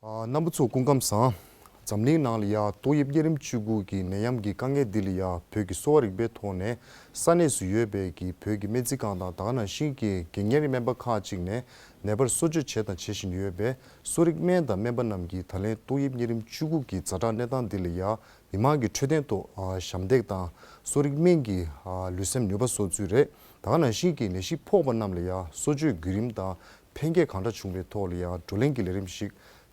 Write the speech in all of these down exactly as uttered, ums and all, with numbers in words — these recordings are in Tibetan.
ཨ། རྣམ་པ་ཚོ་སྐུ་ཁམས་བཟང་། འཛམ་གླིང་ནང་ལ་ཡ་ཏོག་དབྱིབས་གཉན་རིམས་བཅུ་དགུ་གི་ནད་ཡམས་ཀྱི་དཀའ་ངལ་འདི་ལ་ཡ་བོད་ཀྱི་གསོ་བ་རིག་པའི་ཐོག་ནས་ས་གནས་སུ་ཡོད་པའི་གི་བོད་ཀྱི་སྨན་རྩིས་ཁང་དང་ད་ག་ནང་བཞིན་གྱི་དགེ་རྒན་རིགས་སྨན་པ་ཁག་ཅིག་ནས་ནད་པར་གསོ་བཅོས་བྱས་དང་བྱེད་བཞིན་ཡོད་པས། གསོ་རིག་སྨན་དང་སྨན་པ་རྣམས་ཀྱིས་ད་ལན་ཏོག་དབྱིབས་གཉན་རིམས་བཅུ་དགུ་གི་ཛ་དྲག་གནས་སྟངས་འདི་ལ་ཡ་མི་མང་གི་འཕྲོད་བསྟེན་ཐོག་ཨ་ཞབས་འདེགས་དང་གསོ་རིག་སྨན་གྱི་ཨ་ལུས་སེམས་ནུས་པ་གསོ་ཚུལ་རེད། ད་ག་ནང་བཞིན་གྱི་ནད་གཞི་ཕོག་པ་རྣམས་ལ་ཡ་གསོ་བཅོས་བརྒྱུད་རིམ་དང་ཕན་སྐྱེད་གང་འདྲ་བྱུང་བའི་ཐོག་ལ་ཡ་བགྲོ་གླེང་གི་ལས་རིམ་ཞིག་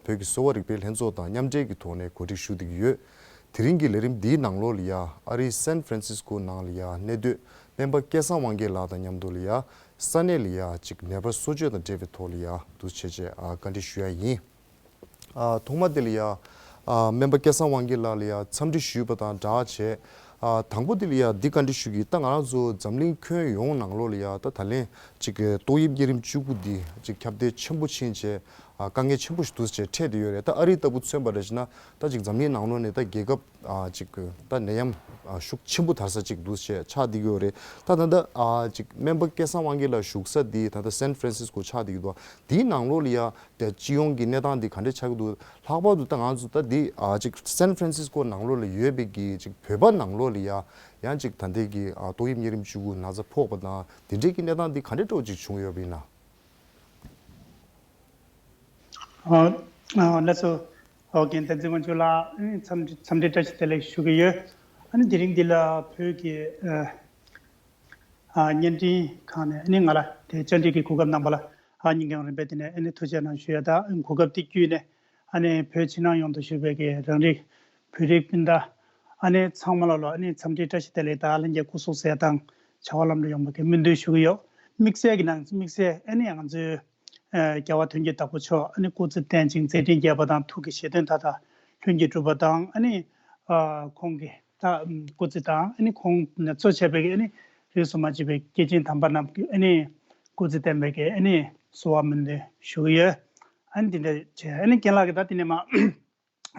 བོད་ཀྱི་གསོ་བ་རིག་པའི་ལྷན་ཚོགས་དང་མཉམ་འབྲེལ་གྱི་ཐོག་ནས་གོ་སྒྲིག་ཞུ་བསྡད་ཀྱི་ཡོད། དེ་རིང་གི་ལས་རིམ་འདིའི་ནང་ལོགས་ལ་ཡ་ཨ་རིའི་སན་ཧྥ་རན་སིས་ཀོ་ནང་ལ་ཡ་གནས་སྡོད་སྨན་པ་སྐལ་བཟང་དབང་རྒྱལ་ལགས་དང་མཉམ་དུ་ལ་ཡ་ས་གནས་ལ་ཡ་ཅིག་ནད་པར་གསོ་བཅོས་དང་འབྲེལ་བའི་ཐོག་ལ་ཡ་འདུག་བྱས་བྱས་ཨ་བཀའ་འདྲི་ཞུ་ཡ་ཡིན། ཨ་ཐོག་མ་དེ་ལ་ཡ་ཨ་སྨན་པ་སྐལ་བཟང་དབང་རྒྱལ་ལགས་ལ་ཡ་འཚམས་འདྲི་ཞུས་པ་དང་སྦྲགས་བྱས། ཨ་དང་པོ་དེ་ལ་ཡ་འདི་བཀའ་འདྲི་ཞུ་གི། ད་ང་རང་ཚོ་འཛམ་གླིང་ཁྱོན་ཡོངས་ནང་ལོགས་ལ་ཡ་ད་ད་ལན་ཅིག་ཏོག་དབྱིབས་གཉན་རིམས་བཅུ་དགུ་འདི་ཅིག་ཁྱབ་གདལ་ཆེན་པོ་ཕྱིན་བྱས་ཨ་དཀའ་ངལ་ཆེན་པོ་ཞིག་འདུག་བྱས་འཕྲད་དེ་ཡོད་རེད། ད་ཨ་རི་ལྟ་བུ་མཚོན་པ་རེད་ཅེ་ན་ད་ཅིག་འཛམ་གླིང་ནང་ལོགས་ནས་ད་རྒྱལ་ཁབ་ཨ་ཅིག་ད་ནད་ཡམས་ཨ་ཤུགས་ཆེན་པོ་དར་ས་ཅིག་འདུག་བྱས་ཆགས་བསྡད་ཀྱི་ཡོད་རེད། ད་ད་ད་ཨ་ཅིག་སྨན་པ་སྐལ་བཟང་དབང་རྒྱལ་ལགས་བཞུགས་ས་འདི་ད་ལྟ་སན་ཧྥ་རན་སིས་ཀོ་ཆགས་བསྡད་ཀྱི་འདུག་དེའི་ནང་ལོགས་ལ་ཡ་དེ་སྤྱི་ཡོངས་ཀྱི་གནས་སྟངས་འདི་ག་འདྲས་ཆགས་ཀྱི་འདུག་ལྷག་པར་དུ་ད་ང་ཚོ་ད་འདི་ཨ་ཅིག་སན་ཧྥ་རན་སིས་ཀོ་ནང་ལོགས་ལ་ཡོད་པའི་གི་ཅིག་བོད་པ་ནང་ལོགས་ལ་ཡ་ཡང་ཅིག་ད་ལྟའི་གི་ཨ་ཏོག་དབྱིབས་གཉན་རིམས་བཅུ་དགུ་ན་ཚ་ཕོག་པ་དང་དེ་འདྲས་ཀྱི་གནས་སྟངས་འདི་ག་འདྲས་འདྲ་བོ་ཅིག་བྱུང་ཡོད་པ་ཡིན་ན། ཨ་ཨ་ལགས་སོ། ཨོ་རྒན་བསྟན་འཛིན་དབང་ཕྱུག་ལགས། ཨ་ནི་འཚམས་འདྲི་འཚམས་འདྲི་བཀྲ་ཤིས་བདེ་ལེགས་ཞུ་གི་ཡོད། ཨ་ནི་དེ་རིང་འདི་ལ་བོད་ཀྱི་ཨ་ཨ་བརྙན་འཕྲིན་ཁང་ནས་ཨ་ནི་ང་ལ་དེ་བཅར་འདྲི་གི་གོ་སྐབས་གནང་པ་ལ་ཨ་སྙིང་གི་རིང་བསྲེལ་དེ་ནས་ཨ་ནི་ཐུགས་རྗེ་གནང་ཞུ་ཡ། ད་གོ་སྐབས་དེ་བརྒྱུད་ནས་ཨ་ནི་བོད་ཕྱི་ནང་ཡོངས་སུ་བཞུགས་པའི་གི་རང་རིགས་བོད་རིགས་སྤུན་ཟླ་ཨ་ནི་ཚང་མ་ལ་ལོ་ཨ་ནི་འཚམས་འདྲི་བཀྲ་ཤིས་བདེ་ལེགས་དང་ལྷན་རྒྱས་སྐུ་གཟུགས་གསལ་ཐང་བྱ་བ་ལམ་འགྲོ་ཡོང་བའི་གི་སྨོན་འདུན་ཞུ་གི་ཡོད། དམིགས་བསལ་གྱི་ནང་དམིགས་བསལ་ཨ་ནི་ང་ཚོའི་ཨ་རྒྱལ་བ་དོན་གྱི་བདག་པོ་མཆོག་ཨ་ནི་སྐུ་ཚེ་བརྟན་ཅིང་མཛད་འཕྲིན་རྒྱས་པ་དང་ཐུགས་ཀྱི་བཞེད་དོན་མཐའ་དག་ལྷུན་གྱིས་གྲུབ་པ་དང་ཨ་ནི་ཨ་ཁོང་གི་ད་སྐུ་ཚེ་དང་ཨ་ནི་ཁོང་ནས་གཙོ་བྱས་པའི་ཨ་ནི་རིས་སུ་མ་ཆད་པའི་སྐྱེས་ཆེན་དམ་པ་རྣམས་ཀྱི་ཨ་ནི་སྐུ་ཚེ་བརྟན་པའི་ཨ་ནི་གསོལ་བ་སྨོན་འདུན་ཞུ་གི་ཡོད། ཨ་ནི་འདི་འདྲ་བྱས་ཨ་ནི་རྒན་ལགས་ཀྱིས་ད་དེ་ནས་མ་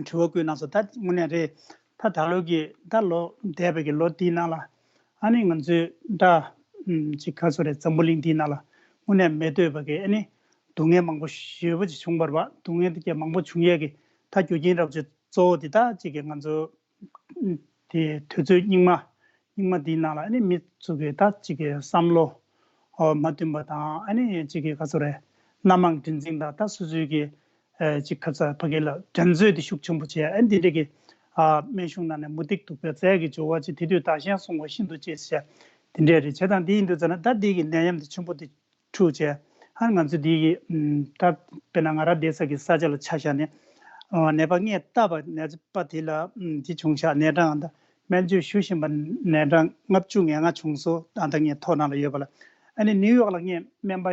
དྲི་བ་བཀོད་གནང་སོང་། ད་དངོས་གནས་རེད། ད་ད་ལོ་གི་ད་ལོ་འདས་པའི་གི་ལོ་འདིའི་ནང་ལ་ཨ་ནི་ང་ཚོའི་ད་ཅིག་ག་ཚོད་རེད། འཛམ་བུ་གླིང་འདིའི་ནང་ལ་དངོས་གནས་མི་འདོད་པ་གི་ཨ་ནི་སྡུག་བསྔལ་མང་པོ་ཞེ་པོ་ཅིག་བྱུང་བ་རེད་པ། སྡུག་བསྔལ་དེ་ག་མང་པོ་བྱུང་ཡས་ཀྱི་ད་རྒྱུ་རྐྱེན་རབ་ཅིག་གཙོ་བོ་དེ་ད་ཅིག་གི་ང་ཚོ་དེ་དུས་ཚོད་སྙིགས་མ་སྙིགས་མ་འདིའི་ནང་ལ་ཨ་ནི་མི་ཚོ་གི་ད་ཅིག་གི་བསམ་བློ་ཨོ་མ་མཐུན་པ་དང་ཨ་ནི་ཅིག་གི་ག་ཚོད་རེད། སྣ་མང་འགྲན་འཛིང་དང་ད་སོ་སོའི་གི་ཨ་ཅིག་ག་ཚོད་ཕ་གི་ལ་འགྲན་རྩོད་དེ་ཤུགས་ཆེན་པོ་བྱས། ཨ་ནི་འདི་འདྲ་གི་ཨ་སྨན་གཞུང་ནང་ནས་མུ་སྟེགས་གདུག་པའི་རྫས་ཀྱི་སྦྱོར་བ་ཅིག་དེ་དུས་བདག་གཞན་བསྲུང་བ་ཤིན་ཏུ་གཅེས་ཟེར་དེ་འདྲ་རེད། བྱས་ཙང་འདི་ཡིན་དུས་ཙ་ན་ད་འདི་གི་ནད་ཡམས་དེ་ཆེན་པོ་དེ་འཁྲུག་བྱས། ཨ་ང་ཚོ་འདི་གི་ཨམ་ད་དཔེར་ན་ང་རང་བསྡད་ས་གི་ས་ཆ་ལ་ཆ་བཞག་ནས་ཨ་ནད་པ་ངས་བལྟས་པ་ནད་པ་དེ་ལ་ཨམ་འདི་བྱུང་ཤག་ནད་གྲངས་ཨ་ད་སྨན་བཅོས་ཞུ་བཞིན་པ་ནད་གྲངས་ལྔ་བཅུ་ང་ལྔ་བྱུང་སོང་། ཨ་ད་ངས་ཐོ་ནང་ལ་ཡོད་པ་ལ། ཨ་ནི་ནིའུ་ཡོག་ལ་ངས་སྨན་པ་ཨ་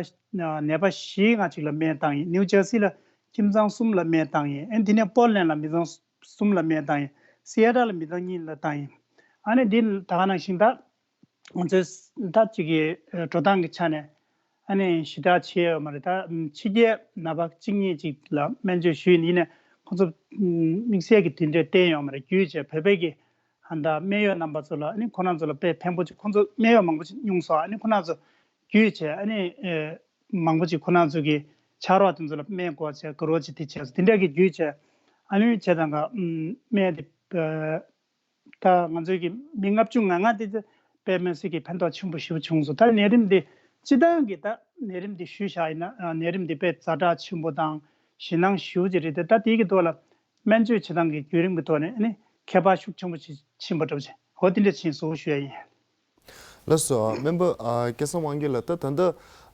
ནད་པ་བཞི་ལྔ་ཅིག་ལ་སྨན་བཏང་ཡིན། ནིའུ་ཇར་སི་ལ་ཁྱིམ་ཚང་གསུམ་ལ་སྨན་བཏང་ཡིན། ཨ་ནི་དེ་ནས་པོར་ལན་ལ་མི་ཚང་གསུམ་ལ་སྨན་བཏང་ཡིན། སི་ཨེ་ཊལ་ལ་མི་ཚང་གཉིས་ལ་བཏང་ཡིན། ཨ་ནི་འདི་ད་ག་ནང་བཞིན་ད། ང་ཚོའི་ད་ཅིག་གི་འགྲོ་སྟངས་ཀྱི་ཆ་ནས་ཨ་ནི་ཞེ་དྲག་ཆེ་ཡོད་མ་རེད། ད་ཕྱི་རྒྱལ་ནད་པ་གཅིག་གཉིས་ཅིག་ལ་སྨན་བཅོས་ཞུས་ཡིན་ནའི་ཁོང་ཚོ་དམིགས་བསལ་གྱི་དེ་འདྲའི་བསྟེན་ཡོད་མ་རེད། བརྒྱུད་བྱས་བོད་པའི་གི་ཧ་ད་སྨན་གཡོག་རྣམ་པ་ཚོ་ལ་ཨ་ནི་ཁོ་རང་ཚོ་ལ་དཔེ་ཕན་པོ་ཅིག་ཁོང་ཚོ་སྨན་གཡོག་མང་པོ་ཅིག་སྨྱུང་སོང་། ཨ་ནི་ཁོ་རང་ཚོ་བརྒྱུད་བྱས་ཨ་ནི་མང་པོ་ཅིག་ཁོ་རང་ཚོ་གི་ཕྱག་རོགས་དེ་ཚོ་ལ་སྨན་སྐོར་བྱས་དགའ་རོགས་ཅིག་དེ་བྱས་སོང་། དེ་འདྲ་གི་བརྒྱུད་བྱས་ཨ་ནི་བྱས་ཙང་ཀ་སྨན་དེ། ད་ང་ཚོའི་གི་མི་ལྔ་བཅུ་ང་ལྔ་དེ་ཚོ་དཔེ་མི་སྲིད་ཀྱི་ཕན་ཐོགས་ཆེན་པོ་ཞེ་པོ་བྱུང་སོང་། ད་ནད་རིམས་འདི་སྤྱི་བཏང་གི་ད་ནད་རིམས་འདི་ཞུས་བཞག་ཡིན་ན་ནད་རིམས་འདི་དཔེ་ཛ་དྲག་ཆེན་པོ་དང་ཞེད་སྣང་ཞེ་པོ་ཅིག་རེད་དེ། ད་དེའི་གི་ཐོག་ལ་སྨན་བཅོས་བྱེད་སྟངས་ཀྱི་བརྒྱུད་རིམ་གྱི་ཐོག་ནས་ཨ་ནི་ཁྱད་པར་ཤུགས་ཆེན་པོ་ཅིག་ཕྱིན་པ་འདྲ་པོ་ཅིག་འོ་དེ་འདྲ་ཕྱིན་སོང་ཞུ་ཡ་ཡིན། ལགས་སོ། སྨན་པ་ཨ་སྐལ་བཟང་དབང་རྒྱལ་ལགས། ད་ད་ལྟ་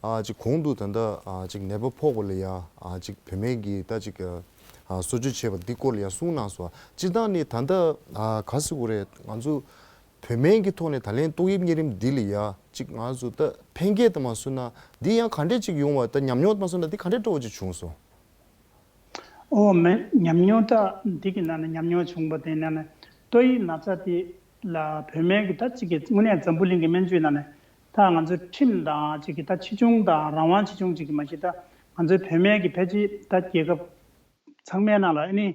ཨ་ཅིག་གོང་དུ་ད་ལྟ་ཨ་ཅིག་ནད་པ་ཕོག་པ་ལ་ཡ་ཨ་ཅིག་བོད་སྨན་གྱི་ད་ཅིག་ཨ་གསོ་བཅོས་བྱས་པ་འདི་སྐོར་ལ་ཡ་གསུངས་གནང་སོང་། སྤྱིར་བཏང་ནི་ད་ལྟ་ཨ་ག་ཟེར་དགོས་རེད། ང་ཚོ་བོད་སྨན་གྱི་ཐོག་ནས་ད་ལན་ཏོག་དབྱིབས་གཉན་རིམས་འདི་ལ་ཡ་ཅིག་ང་ཚོ་ད་ཕན་སྐྱེད་དུ་མ་སོང་ན་འདི་ཡང་ག་འདྲས་ཅིག་ཡོང་བ། ད་ཉམས་མྱོང་དུ་མ་སོང་ན་འདི་ག་འདྲས་འདྲ་པོ་ཅིག་བྱུང་སོང་། ཨོ་མེད། ཉམས་མྱོང་ད་འདི་གི་ནང་ནས་ཉམས་མྱོང་བྱུང་བ་དེ་ནང་ནས་ཏོག་དབྱིབས་ན་ཚ་དེ་ལ་བོད་སྨན་གྱི་ད་ཅིག་གི་དངོས་གནས་འཛམ་བུ་གླིང་གི་སྨན་བཅོས་ནང་ནས་ད་ང་ཚོའི་ཁྲིམས་དང་ཅིག་གི་ད་ཆེ་ཆུང་དང་རང་དབང་ཆེ་ཆུང་ཅིག་གི་མ་གཞི་ད་ང་ཚོའི་བོད་སྨན་གྱི་ཕལ་ཆེར་ད་རྒྱལ་ཁབ་ཚང་མའི་ནང་ལ་ཨ་ནི་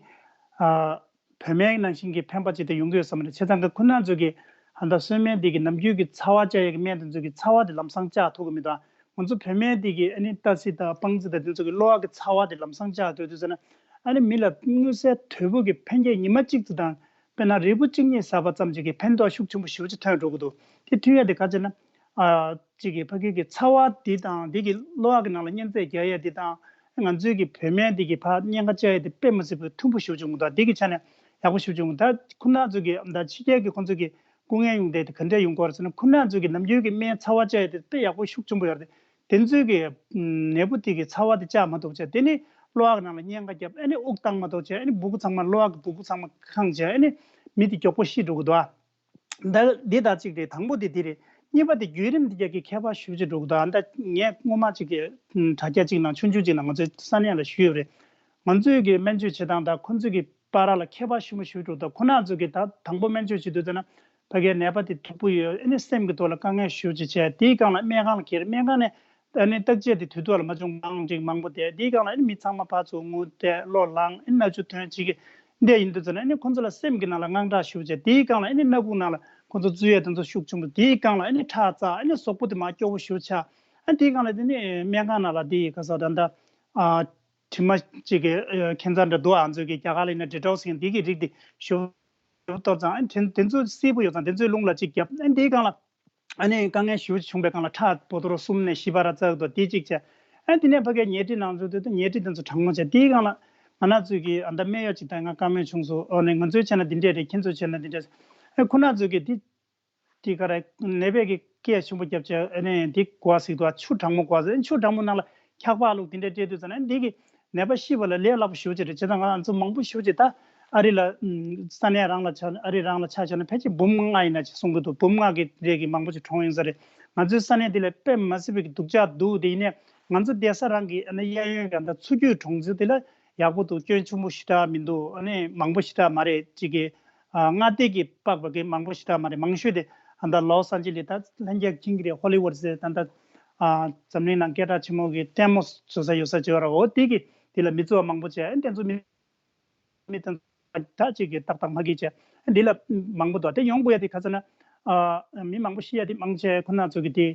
ཨ་བོད་སྨན་ནང་བཞིན་གྱི་ཕན་པ་ཅིག་ད་ཡོང་གི་ཡོད་ས་མ་རེད། བྱས་ཙང་གི་ཁོ་རང་ཚོ་གི་ཧ་ད་གསོལ་སྨན་འདི་གི་ནམ་རྒྱུན་གྱི་ཚ་བ་བཅག་ཡས་ཀྱི་སྨན་དེ་ཚོ་གི་ཚ་བ་དེ་ལམ་སང་བཅག་ཐུབ་ཀྱི་མེད་དང་། ང་ཚོ་བོད་སྨན་འདི་གི་ཨ་ནི་ཏ་སི་དང་སྤང་རྩི་དང་དེ་ཚོ་གི་གློ་བ་གི་ཚ་བ་དེ་ལམ་སང་བཅག་ཐུབ་དུས་ཙ་ན་ ཨ་ནི་མི་ལ་མངོན་གསལ་དོད་པོ་གི་ཕན་སྐྱེད་ཉི་མ་གཅིག་ཙམ་དང་། དཔེར་ན་རིལ་བུ་གཅིག་གཉིས་ཟ་བ་ཙམ་ཅིག་གིས་ཕན་ཐོགས་ཤུགས་ཆེན་པོ་ཞེ་པོ་ཅིག་ཐོན་འགྲོ་གི་འདུག་དེ་ཐོན་ཡ་དེ་ག་ཅེ་ན། ཨ་ཅིག་གི་ཕ་གི་གི་ཚ་བ་འདི་དང་འདི་གི་གློ་བ་གི་ནང་ལ་གཉན་ཚད་རྒྱག་ཡ་འདི་དང་། ང་ཚོའི་གི་བོད་སྨན་འདི་གི་ཕར་གཉན་ཁ་བཅག་ཡ་དེ་དཔེ་མི་སྲིད་པའི་མཐུན་པོ་ཞེ་པོ་ཅིག་འདུག་དེ་གི་ཆ་ནས་ཡག་པོ་ཞེ་པོ་ཅིག་འདུག་ད་ཁོ་ན་ཚོ་གི་ད་ཕྱི་རྒྱལ་གི་ཁོ་ཚོ་གི་སྐུ་ངལ་ཡོང་དེ་ག་འདྲས་ཡོང་གི་ཡོད་རེད་ཟེར་ན། ཁོ་ན་ཚོ་གི་ནམ་རྒྱུན་གི་སྨན་ཚ་བ་བཅག་ཡ་དེ་དཔེ་ཡག་པོ་ཤུགས་ཆེན་པོ་ཡོད་རེད། དེ་ཚོའི་གི་ནད་འབུ་དེ་གི་ཚ་བ་དེ་བཅག་མ་ཐུབ་བྱས། དེ་ནི་གློ་བ་ནང་ལ་གཉན་ཁ་བརྒྱབ། ཨ་ནི་དབུགས་བཏང་མ་ཐུབ་བྱས། ཨ་ནི་སྦུ་གུ་ཚང་མ་གློ་བ་གི་སྦུ་གུ་ཚང་མ་ཁེངས་བྱས། ཨ་ནི་མི་དེ་མགྱོགས་པོ་ཤི་འགྲོ་གི་འདུག་ཨ། ད་འདི་ད་གཅིག་རེད། དང་པོ་དེ་འདི་རེད། གཉིས་པ་དེ་བརྒྱུད་རིམ་འདི་རྒྱག་གི་ཁྱད་པར་ཞེ་པོ་ཅིག་འགྲོ་གི་འདུག་ཨ། ད་ངས་སྔོན་མ་གཅིག་གི་དྲ་རྒྱ་གཅིག་ནང་ཆུང་ཆུང་གཅིག་ནང་ང་ཚོའི་ས་གནས་ལ་ཞུས་ཡོད་རེད། ང་ཚོའི་གི་སྨན་བཅོས་བྱེད་སྟངས་དང་ཁོ་ཚོའི་གི་བར་ལ་ཁྱད་པར་ཞེ་པོ་ཞེ་པོ་འགྲོ་གི་འདུག་ཁོ་ན་ཚོ་གི་ད་དང་པོ་སྨན་བཅོས་བྱེད་དུས་ཙམ་ན། ཕ་གིའི་ནད་པ་དེ་སྡུག་པོ་ཡོད། ཨ་ནི་སེམས་ཀྱི་ཐོག་ལ་དཀའ་ངལ་ཞེ་པོ་ཅིག་བྱས། དེའི་སྒང་ལ་སྨན་ཁང་ལ་འཁྱེར། སྨན་ཁང་ནས་ཨ་ནི་བརྟག་དཔྱད་དེ་དུས་ཐོག་ལ་མ་བྱུང་མང་འགྲིག་མང་པོ་བསྡད། དེའི་སྒང་ལ་ཨ་ནི་མི་ཚང་མ་ཕར་ཚུར་ངུ་བསྡད། བློ་ལངས། ཨ་ནི་མནར་གཅོད་ཐོན་བྱེད་ཀྱི་འདི་ཡིན་དུས་ཙམ་ན། ཨ་ནི་ཁོ་ཚོ་ལ་སེམས་ཀྱི་ནང་ལ་དངངས་སྐྲག་ཞེ་པོ་བྱས། དེའི་སྒང་ལ་ཨ་ནི་སྣ་ཁུག་ནང་ལ་ཁོ་ཚོ་འཛུལ་ཡས་དེ་ཚོ་ཤུགས་ཆེན་པོ། དེའི་སྒང་ལ་ཨ་ནི་ཁྲག་འཛག་ཨ་ནི་གཟུགས་པོ་དེ་མར་སྐྱོ་པོ་ཞེ་པོ་ཆགས། ཨ་ནི་དེའི་སྒང་ལ་དེ་ནི་སྨན་ཁང་ནང་ལ་དེ་ག་ས་ད་ལྟ་ཨ། དྲི་མ་གཅིག་གི་ཨ་ཁེན་སར་འདྲ་འདུག་ཨ། ང་ཚོའི་གི་རྒྱ་གར་ལ་ཡིན་ན་ཌི་ཊོག་སི་ཟེར་མཁན་འདི་གི་རིགས་དེ་ཞེ་པོ་གཏོར་ཙང་། ཨ་ནི་དེ་དེ་ཚོ་བསིལ་པོ་ཡོད་ཙང་དེ་ཚོའི་རླུང་ལ་གཅིག་བརྒྱབ། ཨ་ནི་དེའི་སྒང་ལ་ཨ་ནི་དཀའ་ངལ་ཞེ་པོ་བྱུང་པའི་སྒང་ལ་ཁྲག་བོ་ཏོ་རོ་གསུམ་ནས་བཞི་བར་བཙག་འདུག་དེ་གཅིག་བྱས། ཨ་ནི་དེ་ནས་ཕ་གིའི་ཉལ་ཁྲི་ནང་ཚུད་དུས་ད་ཉལ་ཁྲི་དེ་ཚོ་གྲང་མོ་བྱས། དེའི་སྒང་ལ་ང་རང་ཚོའི་གི་ཨ་ད་སྨན་གཡོག་ཅིག་དང་ང་བཀའ་མོལ་བྱུང་སོང་། ཨ་ནི་ང་ཚོའི་བྱས་ན་འདི་འདྲས་རེད། ཁྱེད་ཚོའི་བྱས་ན་འདི་འདྲས། ཨ་ཁོ་ན་ཚོའི་གི་དེ། དེ་ག་རེ་ནད་པས་ཀྱི་སྐད་ཆེན་པོ་བརྒྱབ་བྱས། ཨ་ནི་འདི་གོ་བ་ཟིག་འདུག་ཆུ་གྲང་མོ་གོ་བ་ཟིག་ཆུ་གྲང་མོ་ནང་ལ་འཁྱག་པ་བླུགས་དེ་འདྲ་སྤྲད་དུས་ཙམ་ན་འདི་གི་ནད་པ་ཤི་བ་ལ་ལས་སླ་པོ་ཞེ་པོ་ཅིག་རེད། བྱས་ཙང་ང་ཚོ་མང་པོ་ཞེ་པོ་ཅིག་ད་ཨ་རི་ལ་ས་གནས་རང་ལ་ཆ་ཨ་རི་རང་ལ་ཆ་བཞག་ན་ཕལ་ཆེར་འབུམ་ལྔ་ཡིན་ན་ཅིག་གསུང་གི་འདུག་འབུམ་ལྔ་གི་རེ་གི་མང་པོ་ཅིག་གྲོངས་ཡོང་ས་རེད། ང་ཚོའི་ས་གནས་འདི་ལ་དཔེ་མ་སྲིད་པའི་གི་སྡུག་ཅག་འདུག་དེ་ཡིན་ནའི་ང་ཚོ་བསྡད་ས་རང་གི་ཨ་ནི་གཡས་གཡོན་གི་ད་མཚོ་རྒྱུད་གྲོང་ཚོ་དེ་ལ་ཡག་པོ་འདུག་སྐྱོན་ཆེན་པོ་ཞེ་དྲག་མི་འདུག་ཨ་ནི་མང་པོ་ཞེ་དྲག་མ་རེད། ཅིག་གི་ཨ་མངའ་སྡེ་གི་པགས་པ་གི་མང་པོ་ཞེ་དྲག་མ་རེད། མང་ཤོས་དེ་ད་ལྟ་ལོ་སན་ཅི་ལི་ད་ལྷན་རྒྱས་མཁྱེན་གྱི་རེད། ཧོ་ལི་ཝུད་ཟེར་ད་ལྟ་ཨ་འཛམ་གླིང་ནང་སྐད་གྲགས་ཆེན་མོ་གི་ལྟད་མོ་བཟོ་ས་ཡོད་ས་ཅིག་ཡོད་ར། འོ་དེ་གི་དེ་ལ་མི་ཚོགས་མང་པོ་བྱས། ཨ་དེ་ཚོ་མི་མི་དེ་ཚོ་ད་ཅིག་གི་ཏག་ཏག་མ་གི་བྱས། ཨ་འདི་ལ་མང་པོ་འདུག་དེ་ཡོང་དགོས་ཡ་དེ་ག་ཚོད་ན་ཨ་མི་མང་པོ་ཤི་ཡ་དེ་མང་ཆེ་ཁོ་ན་ཚོ་གི་དེ་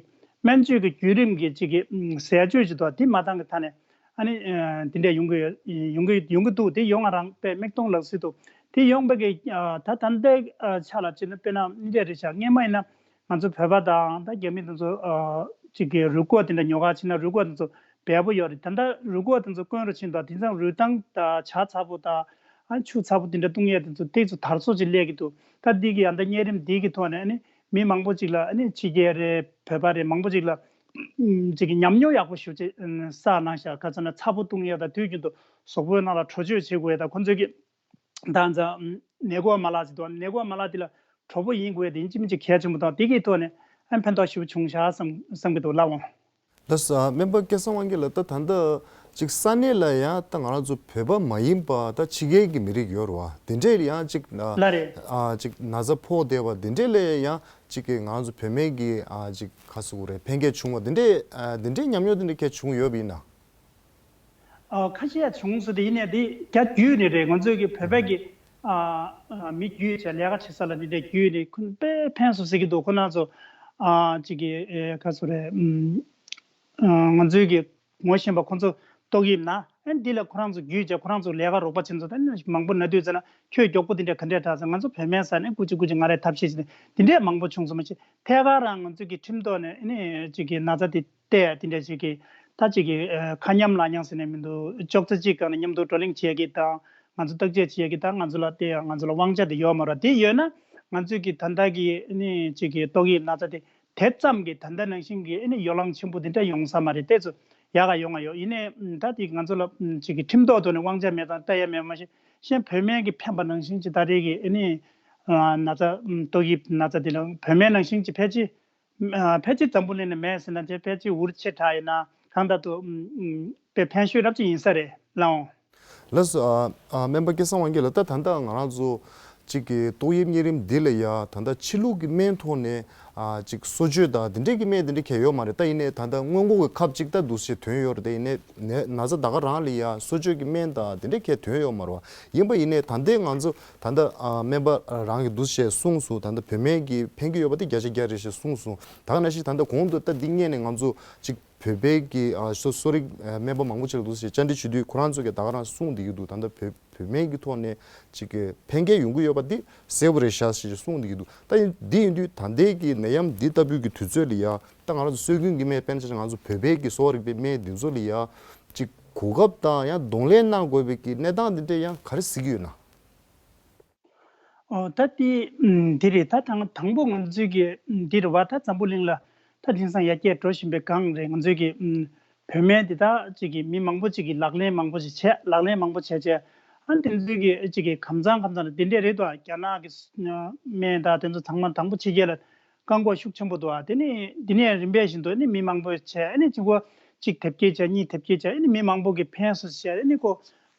སྨན་བཅོས་ཀྱི་བརྒྱུད་རིམ་གི་ཅིག་གི་ཟས་སྤྱོད་ཅིག་འདུག་དེ་མ་འདང་གི་ཐ་ནས། ཨ་ནི་ཨ་དེ་འདྲས་ཡོང་གི་ཡོད། ཡོང་གི་ཡོང་གི་འདུག་དེ་ཡོང་ང་རང་དཔེ་མིག་མཐོང་ལག་ཟིན་འདུག་དེ་ཡོང་བའི་གི་ཨ་ད་ད་ལྟའི་ཨ་ཆ་ལ་བྱས་ན་དཔེར་ན་འདི་འདྲས་རེད་ཤག་སྔན་མ་ཡིན་ན་ང་ཚོ་བོད་པ་དང་ད་རྒྱ་མི་དེ་ཚོ་ཨ་ཅིག་གི་རུས་ཁོག་དེ་འདྲ་ཉོ་ག་ཕྱིན་ན་རུས་ཁོག་དེ་ཚོ་འབེལ་པོ་ཡོད་རེད། ད་ལྟ་རུས་ཁོག་དེ་ཚོ་དཀོན་རུ་ཕྱིན་འདུག་དེང་སང་རུས་ཐང་དང་ཇ་ཚ་པོ་དང་ཨ་ཆུ་ཚ་པོ་དེ་འདྲ་བཏུང་ཡས་དེ་ཚོ་དེ་ཚོ་དར་སྲོལ་ཅིག་སླེབས་ཀྱི་འདུག་ད་འདི་གི་ཨ་ད་གཉན་རིམས་འདི་གི་ཐོག་ནས་ཨ་ནི་མི་མང་པོ་ཅིག་ལ་ཨ་ནི་ཕྱི་རྒྱལ་རེད་བོད་པ་རེད་མང་པོ་ཅིག་ལ་ཅིག་གི་ཉམས་མྱོང་ཡག་པོ་ཞེ་པོ་ཅིག་བསགས་གནང་ཤག་ག་ཚོད་ན་ཚ་པོ་བཏུང་ཡས་དང་དུས་རྒྱུན་དུ་གཟུགས་པོའི་ནང་ལ་དྲོ་བཅོས་བྱེད་དགོས་ཡས་དང་ཁོང་ཚོས་ཀྱི་ད་ནས་ཀོ་མ་ལག་ཅིག་འདུག་ནས་ཀོ་མ་ལག་དེ་ལ་གྲོགས་པོ་ཡིན་དགོས་དེ་ཡིན་གཅིག་མིན་གཅིག་གལ་ཆེན་པོ་དང་དེ་གི་ཐོག་ནས་ཨ་ཕན་ཐོགས་ཞེ་པོ་བྱུང་ཤག་བསམ་བསམ་གི་འདུག་ལགས་འོང་། ལགས་སོ། ཨ་སྨན་པ་སྐལ་བཟང་དབང་རྒྱལ་ལགས། ད་ད་ལྟ་ཅིག་ས་གནས་ལ་ཡང་ད་ང་རང་ཚོ་བོད་པ་མ་ཡིན་པ་ད་ཕྱི་རྒྱལ་གྱི་མི་རིགས་ཡོད་རེད་བ། དེ་འདྲས་ཡང་ཅིག་ལ་ལ་རེད། ཨ་ཅིག་ན་ཚ་ཕོག་བསྡད་པ་དེ་འདྲས་ལ་ཡང་ཅིག་གི་ང་རང་ཚོ་བོད་སྨན་གྱི་ཨ་ཅིག་ག་ཟེར་དགོས་རེད་ཕན་སྐྱེད་བྱུང་བ་དེ་འདྲས་ཨ་དེ་འདྲས་ཉམས་མྱོང་དེ་འདྲས་གལ་བྱུང་ཡོད་པ་ཡིན་ན། ཨ་ཁ་ཤས་བྱུང་སོང་། དེ་ཡིན་ནའི་དེ་རྒྱ་བརྒྱུད་ནས་རེད། ང་ཚོའི་གི་བོད་པའི་གི་ཨ་ཨ་མི་བརྒྱུད་བྱས་ལས་ཀ་བྱེད་ས་ལ་འདི་འདྲ་བརྒྱུད་ནས་ཁོ་དཔེ་ཕན་སོང་ཟེར་གི་འདུག་ཁོ་རང་ཚོ་ཨ་ཅིག་གི་ཨེ་ག་ཚོད་རེད། ཨམ་ཨ་ང་ཚོའི་གི་ངོ་ཤེས་པ་ཁོ་ཚོ་ཏོག་དབྱིབས་ན་ཨ་འདི་ལ་ཁོ་རང་ཚོ་བརྒྱུད་བྱས་ཁོ་རང་ཚོ་ལས་ཀ་རོགས་པ་བྱེད་ཚོ་ད་ནི་མང་པོ་ན་དུས་ཙམ་ན་ཁྱོད་མགྱོགས་པོ་འདི་འདྲ་ག་འདྲས་དྲག་ཟེར། ང་ཚོ་བོད་སྨན་ཟ་ནས་སྐུ་མཁྱེན་སྐུ་མཁྱེན་ང་རས་ཐབས་ཤེས་བྱས་ནས་འདི་འདྲས་མང་པོ་བྱུང་སོང་མ་གཞི་ཐད་ཀར་རང་ང་ཚོའི་གི་ཁྲིམས་ཐོག་ནས་ཨ་ནི་ཅིག་གི་ན་ཚ་དེ། ཏེ་དེ་འདྲ་ཞིག་གིས་ད་ཅིག་གིས་ཨ་ཁ་མཉམ་ལག་མཉམ་ཟེར་ནས་མི་འདུག་ཅོག་ཙེ་གཅིག་སྒང་ནས་མཉམ་དུ་བགྲོ་གླེང་བྱེད་ཡ་གི་དང་ང་ཚོ་བརྟག་དཔྱད་བྱེད་ཡ་གི་དང་ང་ཚོ་ལ་དེ་ཡང་ང་ཚོ་ལ་དབང་ཆ་དེ་ཡོད་མ་རེད། དེ་ཡོད་ན་ང་ཚོས་ཀྱི་ད་ལྟ་གི་ཨ་ནི་ཅིག་གི་ཏོག་དབྱིབས་ན་ཚ་དེ་དེ་ཙམ་གྱི་ད་ལྟ་ནང་བཞིན་གྱི་ཨ་ནི་ཡོ་ལང་ཆེན་པོ་དེ་འདྲ་ཡོང་ས་མ་རེད། དེ་ཚོ་ཡག་ག་ཡོང་ང་ཡོད། ཡིན་ནའི་ད་དེ་ང་ཚོ་ལ་ཅིག་གི་ཁྲིམས་ཐོག་ཏུ་ནས་དབང་ཆ་མེད་དང་ལྟ་ཡ་མེད་མ་གཞི་གཞན་བོད་སྨན་གྱི་ཕན་པ་ནང་བཞིན་གྱི་ད་རེས་ཀྱི་ཨ་ནི་ན་ཚ་ཏོག་དབྱིབས་ན་ཚ་དེ་ལ་བོད་སྨན་ནང་བཞིན་གྱི་ཕལ་ཆེར། ཨ་ཕལ་ཆེར་འཛམ་བུ་གླིང་ནས་མེད་ཟེར་ན་དེ་ཕལ་ཆེར་འུར་ཆེ་དྲགས་ཡིན་ན་གང་ལྟར་དུ་ཨམ་ཨམ་དཔེ་ཕན་ཤོས་རབ་ཅིག་ཡིན་ས་རེད་ལགས་འོང་། ལགས་སོ། ཨ་ཨ་སྨན་པ་སྐལ་བཟང་དབང་རྒྱལ་ལགས། ད་ད་ལྟ་ང་རང་ཚོ་གཅིག་གི་ཏོག་དབྱིབས་གཉན་རིམས་འདི་ལ་ཡ་ད་ལྟ་ཕྱི་ལུགས་ཀྱི་སྨན་ཐོག་ནས་ཨ་གཅིག་གསོ་བཅོས་དང་འདི་འདྲས་ཀྱི་སྨན་འདི་འདྲས་གང་ཡང་ཡོད་མ་རེད། ད་ཡིན་ནའི་ད་ལྟ་སྔོན་འགོག་གི་ཁབ་ཅིག་ད་འདུག་སེ་ཐོན་ཡོད་རེད། ད་ཡིན་ནའི་ནད་ན་ཚ་ད་ག་རང་ལ་ཡ་གསོ་བཅོས་ཀྱི་སྨན་དང་འདི་འདྲས་གང་ཡང་ཐོན་ཡོད་མ་རེད་བ། ཡིན་པ་ཡིན་ནའི་ད་ལྟའི་ང་ཚོ་ད་ལྟ་ཨ་སྨན་པ་རང་གིས་འདུག་སེ་གསུངས་སོང་། ད་ལྟ་བོད་སྨན་གྱི་ཕན་གྱི་ཡོད་པ་དེ་བརྒྱ་ཆ་བརྒྱ་རེད་ཞེས་གསུངས་སོང་། ད་ག་ནང་བཞིན་ད་ལྟ་གོང་དུ་ད་འདི་སྔོན་ནས་ང་ཚོ་ཅིག་ བོད་པའི་གི་ཨ་གསོ་གསོ་རིག་ཨ་སྨན་པ་མང་པོ་ཅིག་ལ་འདུག་ཟེར་བཅར་འདྲི་ཞུས་དུས་ཁོ་རང་ཚོ་གིས་ད་ག་རང་གསུངས་བསྡད་ཀྱི་འདུག་ད་ལྟ་བོད་བོད་སྨན་གྱི་ཐོག་ནས་ཅིག་གི་ཕན་ཁེ་ཡོང་གི་ཡོད་པ་འདི་གསལ་པོ་རེད་ཤག་ཟེར་གསུངས་བསྡད་ཀྱི་འདུག་ད་ཡིན་འདི་ཡིན་དུས་ད་ལྟའི་གི་ནད་ཡམས་འདི་ལྟ་བུའི་གི་དུས་ཚོད་ལ་ཡ། ད་ང་རང་ཚོ་སྲོལ་རྒྱུན་གྱི་སྨན་དཔེར་ན་ཆ་བཞག་ང་ཚོ་བོད་པའི་གི་གསོ་བ་རིག་པའི་སྨན་འདི་ཚོ་ལ་ཡ་ཅིག་གོ་སྐབས་དང་ཡང་གདོང་ལེན་གནང་དགོས་པའི་གི་གནས་སྟངས་འདི་འདྲ་ཡང་ག་རེ་གཟིགས་ཀྱི་ཡོད་ན། ཨོ་ད་དེ་ཨམ་དེ་རེད། ད་དང་དང་པོ་ང་ཚོའི་གི་ཨམ་འདི་རེད་བ། ད་འཛམ་བུ་གླིང་ལ་ད་དེང་སང་ཡར་རྒྱས་འགྲོ་བཞིན་པའི་སྒང་རེད། ང་ཚོའི་གི་ཨམ་བོད་སྨན་འདི་ད་ཅིག་གི་མི་མང་པོ་ཅིག་གི་ལག་ལེན་མང་པོ་ཞིག་བྱས། ལག་ལེན་མང་པོ་བྱས་བྱས་ཨ་དེ་ཚོའི་གི་ཅིག་གི་གམ་ཚང་གམ་ཚང་ལ་དེ་འདྲས་རེད་དོ། རྒྱ་ནག་གི་ཨ་སྨན་ད་དེ་ཚོ་ཚང་མ་དང་པོ་ཕྱི་རྒྱལ་ལ་བཀག་འགོག་ཤུགས་ཆེན་པོ་འདུག་ཨ། དེ་ནས་དེ་ནས་རིམ་པས་བཞིན་དུ་ཨ་ནི་མི་མང་པོ་བྱས། ཨ་ནི་གཅིག་པོ་གཅིག་དེབ་སྐྱེལ་བྱས། གཉིས་དེབ་སྐྱེལ་བྱས། ཨ་ནི་མི་མང་པོ་གིས་ཕན་སོང་ཟེར། ཨ་ནི་ཁོ་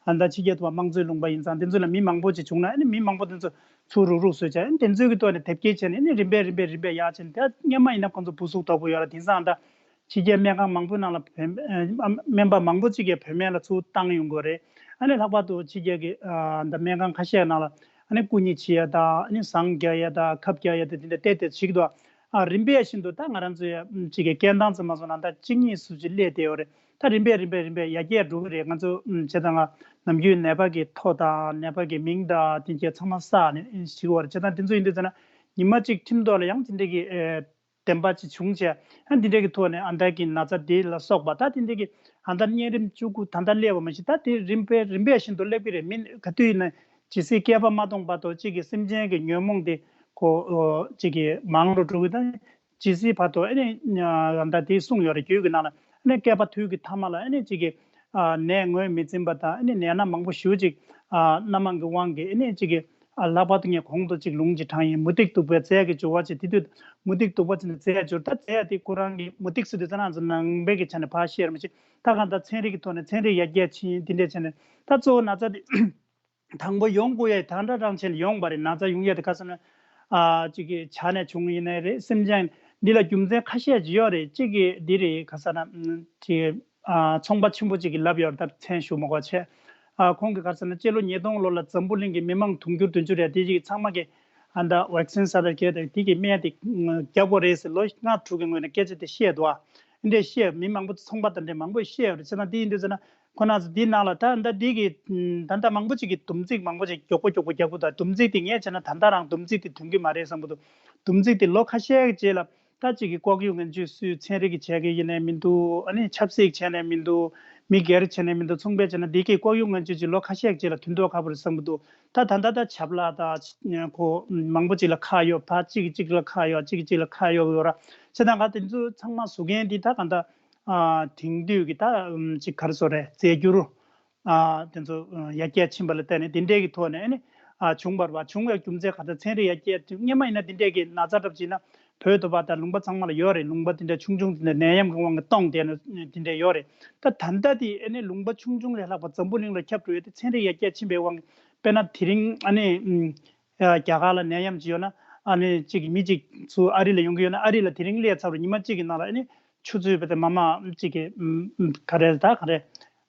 ཨ་ད་ཕྱི་རྒྱལ་དུ་བ་དམངས་གཙོའི་ལུང་པ་ཡིན་ཙང་དེ་ཚོ་ལ་མི་མང་པོ་ཅིག་བྱུང་ན་ཨ་ནི་མི་མང་པོ་དེ་ཚོ་ཚུར་རུག་རུག་བཟོས་བྱས། ཨ་ནི་དེ་ཚོའི་གི་ཐོག་ནས་དེབ་སྐྱེལ་བྱས་ནས་ཨ་ནི་རིམ་པས་རིམ་པས་རིམ་པས་ཡར་ཕྱིན། ད་སྔོན་མ་ཡིན་ན་ཁོ་ཚོ་སྦུག་སུག་དོག་པོ་ཡོད་ར། དེང་སང་ཨ་ད་ཕྱི་རྒྱལ་སྨན་ཁང་མང་པོའི་ནང་ལ་བོད་ཨ་སྨན་པ་མང་པོ་ཅིག་གིས་བོད་སྨན་ལ་ཚུར་བཏང་ཡོང་གི་ཡོད་རེད། ཨ་ནི་ལྷག་པར་དུ་ཕྱི་རྒྱལ་གི་ཨ་ད་སྨན་ཁང་ཁ་ཤས་ནང་ལ་ཨ་ནི་སྐུ་མཉེ་བྱེད་ཡ་དང་། ཨ་ནི་ཟངས་རྒྱག་ཡ་དང་ཁབ་རྒྱག་ཡ་དང་དེ་འདྲ་བལྟས་བལྟས་བྱེད་ཀྱི་འདུག་ཨ་རིམ་པས་བཞིན་དུ་ད་ང་རང་ཚོའི་ཨ་ཅིག་གི་སྐད་གདངས་ཙམ་མ་སོང་ན་ད་གཅིག་གཉིས་སུ་ཅིག་སླེབས་བསྡད་ཡོད་རེད། ད་རིམ་པས་རིམ་པས་རིམ་པས་ཡར་རྒྱས་འགྲོ་གི་རེད། ང་ཚོ་ཨམ་བྱས་ཙང་ང་ནམ་རྒྱུན་ནད་པ་གི་ཐོ་དང་ནད་པ་གི་མིང་དང་དེ་འདྲ་ཚང་མ་བསགས་ནས་ཨ་ནི་བྱེད་ཀྱི་ཡོད་རེད། བྱས་ཙང་དེ་ཚོ་ཡིན་དུས་ཙམ་ན་ཉི་མ་གཅིག་ཁྲིམས་ཐོག་ལ་ཡང་དེ་འདྲ་གི་ཨེ་བདེན་པ་ཅིག་བྱུང་བྱས། ཨ་འདི་འདྲ་གི་ཐོག་ནས་ཨ་ད་གི་ན་ཚ་འདི་ལ་སོགས་པ་ད་དེ་འདྲ་གི་ཨ་ད་གཉན་རིམས་བཅུ་དགུ་ད་ལྟ་སླེབས་པ་མ་གཞི་ད་དེ་རིམ་པས་རིམ་པས་བཞིན་དུ་སླེབས་ཀྱི་རེད། མི་ག་དུས་ཡིན་ན་ཇི་སྲིད་བསྐལ་པ་མ་སྟོངས་བར་དུ་གཅིག་གི་སེམས་ཅན་གྱི་ཉོན་མོངས་དེ་ཁོ་ཨོ་གཅིག་གི་མང་རུ་འགྲོ་གི། ད་ཇི་སྲིད་བར་དུ་ཨ་ནི་ཨ་ད་དེ་གསུངས་ཡོད་རེད། རྒྱུད་ཀྱི་ནང་ལ་ཨ་ནི་བསྐལ་པ་དུས་ཀྱི་ཐ་མ་ལ་ཨ་ནི་གཅིག་གི་ཨ་ནད་ངོས་མི་འཛིན་པ་དང་། ཨ་ནི་ནད་སྣ་མང་པོ་ཞེ་པོ་ཅིག་ཨ་སྣ་མང་གི་དབང་གིས་ཨ་ནི་གཅིག་གི་ཨ་ལྷག་པར་དུ་ངས་གོང་དུ་ཅིག་ལུང་ཅིག་དྲངས་ཡིན། མུ་སྟེགས་གདུག་པའི་རྫས་ཀྱི་སྦྱོར་བ་བྱེད། དེ་དུས་མུ་སྟེགས་གདུག་པ་བྱེད་ནས་རྫས་སྦྱོར། ད་རྫས་དེ་ཁོ་རང་གི་མུ་སྟེགས་ཟེར་དུས་ཙ་ན་ང་ཚོ་ནང་པའི་གི་ཆ་ནས་ཕར་བཤད་ར་མི་བྱེད། ད་གང་ལྟར་ཚན་རིག་གི་ཐོག་ནས་ཚན་རིག་ཡར་རྒྱས་ཕྱིན། དེ་འདྲས་བྱས་ནས་ད་གཙོ་བོ་ན་ཚ་དེ་དང་པོ་ཡོང་དགོས་ཡ་ད་ལྟ་རང་ཆེན་ལ་ཡོང་བ་རེད། ན་ཚ་ཡོང་ཡ་དེ་ག་ཟེར་ན་ཨ་གཅིག་གི་ཆ་ནས་བྱུང་ཡིན་ནའི་རེད། སེམས་ཅན་འདི་ལ་རྒྱུ་མཚན་ཁ་ཤས་ཅིག་ཡོད་རེད། གཅིག་གི་འདི་རེད། ག་ཟེར་ན་ཨམ་གཅིག་ཨ་ཚོང་པ་ཆེན་པོ་གཅིག་གིས་ལབ་ཡོད་རེད། ད་མཚན་ཞུ་མ་དགོས་བྱས། ཨ་ཁོང་གིས་ག་རེ་ཟེར་ན་སྤྱི་ལོ་ཉིས་སྟོང་ལོ་ལ་འཛམ་བུ་གླིང་གི་མི་མང་དུང་ཕྱུར་བདུན་ཅུ་རེ་དེ་གཅིག་ཚང་མ་གིས་ཨ་ད་ཝེག་སིན་ཟེར་ད་གས་དེ་དེ་གི་སྨན་དེ་རྒྱག་དགོས་རེད་ཟེར་ལོ་ལྔ་དྲུག་གི་སྔོན་ནས་སྐད་ཆ་དེ་བཤད་འདུག་ཨ་འདྲས་བཤད། མི་མང་པོ་ཚོང་པ་དང་འདྲས་མང་པོས་བཤད་ཡོད་རེད། བྱས་ན་དེ་ཡིན་དུས་ཟེར་ན་ཁོ་ན་ཚོ་དེའི་ནང་ལ་ད་ད་འདི་གི་ད་ལྟ་མང་པོ་ཅིག་གིས་སྡོམ་རྩིས་མང་པོ་ཅིག་མགྱོགས་པོ་མགྱོགས་པོ་རྒྱག་གི་འདུག་སྡོམ་རྩིས་དེ་ངས་བྱས་ན་ད་ལྟ་རང་སྡོམ་རྩིས་དེ་ཐོན་གི་མ་རེད་བསམ་གི་འདུག་སྡོམ་རྩིས་དེ་ལོ་ཁ་ཤས་ཀྱི་རྗེས་ལ། ད་གཅིག་གི་ལྐོག་གཡོ་ངན་ཇུས་སུས་ཚན་རིག་གི་བྱས་ཀྱི་ཡིན་ནའི་མི་འདུག་ཨ་ནི་ཆབ་སྲིད་བྱས་ནའི་མི་འདུག་མི་སྒེར་བྱས་ནའི་མི་འདུག་ཚོང་པས་བྱས་ན་འདི་གའི་ལྐོག་གཡོ་ངན་ཇུས་ཅིག་ལོ་ཁ་ཤས་རྗེས་ལ་ཐོན་མདོག་ཁ་པོ་རེད་བསམ་གྱི་འདུག་ད་ད་ལྟ་ད་ཆབ་ལ་ད་ཁོ་མང་པོ་ཅིག་ལ་ཁ་གཡོག་ཕར་གཅིག་གིས་གཅིག་ལ་ཁ་གཡོག་གཅིག་གིས་གཅིག་ལ་ཁ་གཡོག་ཡོད་ར། བྱས་ཙང་ག་དེ་ཚོ་ཚང་མ་བཟོ་མཁན་འདི་ད་ག་ད་ཨ་དེང་དུས་ཀྱི་ད་ཅིག་ག་རེ་ཟེར་རེད། རྫས་འགྱུར། ཨ་དེ་ཚོ་ཡར་རྒྱས་ཕྱིན་པ་ལ་བརྟེན་ནས་དེ་འདྲས་ཀྱི་ཐོག་ནས་ཨ་ནི་ཨ་བྱུང་བ་རེད་བ། བྱུང་བའི་རྒྱུ་མཚན་ག་ད་ཚན་རིག་ཡར་རྒྱས་དུས་སྔོན་མ་ཡིན་ན་དེ་འདྲས་ཀྱི་ན་ཚ་འདྲ་པོ་ཅིག་ན་བོད་དུ་བ་དང་ལུང་པ་ཚང་མ་ལ་ཡོད་རེད། ལུང་པ་དེ་འདྲ་ཆུང་ཆུང་དེ་འདྲ་ནད་ཡམས་ཀྱི་དབང་གིས་སྟོངས་བསྡད་ནས་དེ་འདྲ་ཡོད་རེད། ད་ད་ལྟ་དེ་ཨ་ནི་ལུང་པ་ཆུང་ཆུང་ལས་ལྷག་པ་འཛམ་བུ་གླིང་ལ་ཁྱབ་འགྲོ་ཡ་དེ་ཚན་རིག་ཡར་རྒྱས་ཕྱིན་པའི་དབང་གིས། དཔེར་ན་དེ་རིང་ཨ་ནི་ཨམ་རྒྱ་གར་ལ་ནད་ཡམས་ཅིག་ཡོད་ན་ཨ་ནི་གཅིག་གི་མི་གཅིག་ཚུར་ཨ་རི་ལ་ཡོང་གི་ཡོད་ན་ཨ་རི་ལ་དེ་རིང་སླེབས་ཚར་བ་ཉི་མ་གཅིག་གི་ནང་ལ་ཨ་ནི་ཆུ་ཚོད་བས་ཏེ་མ་མ་གཅིག་གི་ཨམ་ཨམ་ག་རེ་ད་ག་རེ།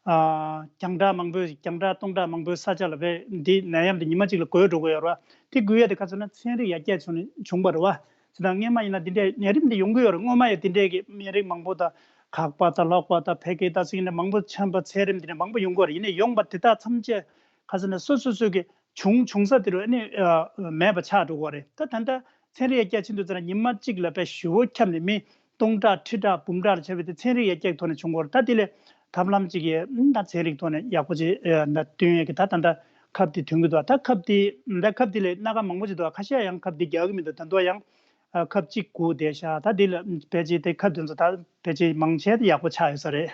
ཨ་རྒྱང་གྲགས་མང་པོའི་རྒྱང་གྲགས་སྟོང་ཕྲག་མང་པོའི་ས་ཆ་ལ་བས་འདི་ནད་ཡམས་འདི་ཉི་མ་གཅིག་ལ་འགོས་འགྲོ་གི་ཡོད་རེད་བ། དེ་འགོས་ཡ་དེ་ག་ཚོད་ན་ཚན་རིག་ཡར་རྒྱས་བྱུང་ནས་བྱུང་བ་རེད་བ། དེ་དང་སྔོན་མ་ཡིན་ན་འདི་འདྲའི་ནད་རིམས་འདི་ཡོང་གི་ཡོད་རེད། སྔོན་མ་ཡང་འདི་འདྲའི་གི་སྨན་རིགས་མང་པོ་དང་ཁག་པ་དང་ལྷོག་པ་དང་ཕལ་སྐད་དང་ཟེར་ནས་མང་པོ་ཆམ་པ་ཚད་རིམས་འདི་འདྲ་མང་པོ་ཡོང་གི་ཡོད་རེད། ཡིན་ནའི་ཡོང་པ་དེ་དག་ཐམས་ཅད་ག་ཚོད་ན་སོ་སོ་སོ་གི་བྱུང་བྱུང་ས་དེ་རུ་ཨ་ནི་ཨ་མེད་པ་ཆགས་འགྲོ་གི་རེད། ད་ད་ལྟ་ཚན་རིག་ཡར་རྒྱས་ཕྱིན་དུས་ཙམ་ལ་ཉི་མ་གཅིག་ལ་དཔེ་ཞེ་པོ་ཁྱབ་ནས་མི་སྟོང་ཕྲག་ཁྲི་ཕྲག་འབུམ་ཕྲག་ལ་ཁྱབ་པའི་དེ་ཚན་རིག་ཡར་རྒྱས་ཀྱི་ཐོག་ནས་བྱུང་གི་རེད། ད་དེ་ལས་ཐབས་ལམ་གཅིག་གིས་ཨ་ད་ཚན་རིག་ཐོག་ནས་ཡག་པོ་ཅིག་ཨ་ད་བཏོན་ཡས་ཀྱི་ད་ད་ལྟ་ཁབ་དེ་ཐོན་གྱི་འདུག་ད་ཁབ་དེ་ད་ཁབ་དེ་ལས་སྣ་ཁ་མང་པོ་ཅིག་འདུག་ཁ་ཤས་ཡང་ཁབ་དེ་རྒྱག་གི་མི་འདུག་ད་དུང་ཡང་ཨ་ཁབ་གཅིག་སྒུག་བསྡད་ཤག་ད་དེ་ལ་ཕལ་ཆེར་དེ་ཁབ་དེ་ཚོ་ད་ཕལ་ཆེར་མང་ཆེ་དེ་ཡག་པོ་ཆགས་ཡོད་ས་རེད།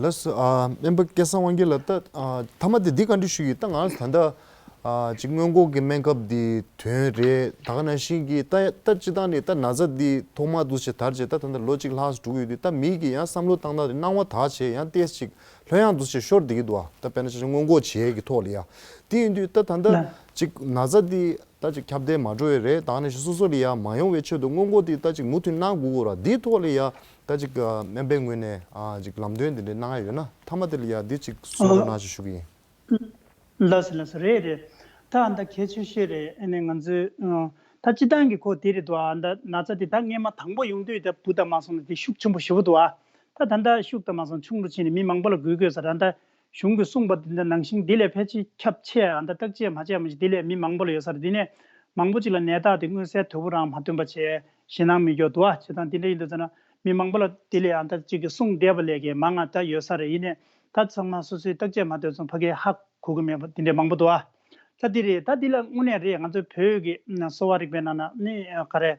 ལགས་སོ། ཨ་སྨན་པ་སྐལ་བཟང་དབང་རྒྱལ་ལགས། ད་ཨ་མཐའ་མ་དེ་འདི་བཀའ་འདྲི་ཞུ་ཡི། ད་ང་ད་ལྟ་ཨ་ཅིག་སྔོན་འགོག་གི་སྨན་ཁབ་འདི་ཐོན་རེད། ད་ག་ནང་བཞིན་གྱི་ད་ད་སྤྱི་བཏང་ནས་ད་ན་ཚ་འདི་ཐོག་མ་འདུག་བྱས་དར་བྱས་ད་ད་ལྟ་ལོ་གཅིག་ལྷག་ཙམ་འགྲོ་གི་ཡོད་དུས་ད་མི་གི་ཡང་བསམ་བློ་བཏང་སྟངས་དེ་སྣང་བ་དག་བྱས་ཡང་ཏོག་ཙམ་ཅིག་ལྷོད་ཡངས་འདུག་བྱས་ཤོར་བསྡད་ཀྱི་འདུག་ཨ་ད་དཔེར་ན་ཆ་བཞག་སྔོན་འགོག་བྱེད་ཡས་ཀྱི་ཐོག་ལ་ཡ། དེ་ཡིན་དུས་ད་ད་ལྟ་ལགས། ཅིག་ན་ཚ་འདི་ད་ཅིག་ཁྱབ་གདལ་མ་འགྲོ་བའི་རེད། ད་ནི་སོ་སོ་ལ་ཡ་མ་ཡོང་བའི་ཆེད་དུ་སྔོན་འགོག་འདི་ད་ཅིག་མུ་མཐུད་གནང་དགོས་ཀྱི་རེད། འདིའི་ཐོག་ལ་ཡ་ད་ཅིག་སྨན་པའི་ངོས་ནས་ཨ་ཅིག་ལམ་སྟོན་འདི་འདྲ་གནང་ཡ་ཡོད་ན་མཐའ་མ་དེ་ལ་ཡ་འདི་ཅིག་གསུང་རོགས་གནང་ཞེས་ཞུ་གི་ཡིན། ལགས་སོ་ལགས་སོ། རེད་རེད། ད་ཨ་ད་གལ་ཆེ་ཤོས་རེད། ཨ་ནི་ང་ཚོའི་ཨ་ ད་སྤྱི་བཏང་གི་ཁོ་དེ་རེད་འདུག་ཨ། ད་ན་ཚ་དེ་ད་སྔས་མ་དང་པོ་ཡོང་དུས་ད་བུ་དང་མ་སོང་ན་དེ་ཤུགས་ཆེན་པོ་ཞེ་པོ་འདུག་ཨ། ད་ད་ལྟ་ཤུགས་དང་མ་སོང་ཆུང་རུ་ཕྱིན་ནས་མི་མང་པོ་ལ་འགོས་དགོས་ས་རེད། ད་གཞུང་གིས་གསུངས་པ་དེ་འདྲ་ནང་བཞིན་དེ་ལས་ཕལ་ཆེར་ཁྱབ་ཆེ་ཨ། ད་བརྟག་དཔྱད་མ་བྱས་མ་ཞིག་དེ་ལས་མི་མང་པོ་ལ་ཡོད་ས་རེད། དེ་ནས་མང་པོ་ཅིག་ལ་ནད་རྟགས་དེ་མངོན་གསལ་དོད་པོ་རང་མ་ཐོན་པ་བྱས་ཞེད་སྣང་མི་སྐྱོ་འདུག་ཨ། བྱས་ཙང་དེ་འདྲ་ཡིན་དུས་ཙ་ན་མི་མང་པོ་ལ་དེ་ལས་ཨ་ད་ཅིག་གིས་གསུངས་བསྡད་པ་ལས་ཀྱི་མང་ང་ད་ཡོད་ས་རེད། ཡིན་ནས་ད་ཚང་མ་སོ་སོའི་བརྟག་དཔྱད་མ་ཐོན་ཙང་ཕ་གིའི་ཧ་གོ་གི་མེད་པ་དེ་འདྲ་མང་པོ་འདུག་ཨ། ད་དེ་རེད། ད་དེ་ལ་དངོས་གནས་རེད། ང་ཚོའི་བོད་ཀྱི་གསོ་བ་རིག་པའི་ནང་ན་ནི་ག་རེ་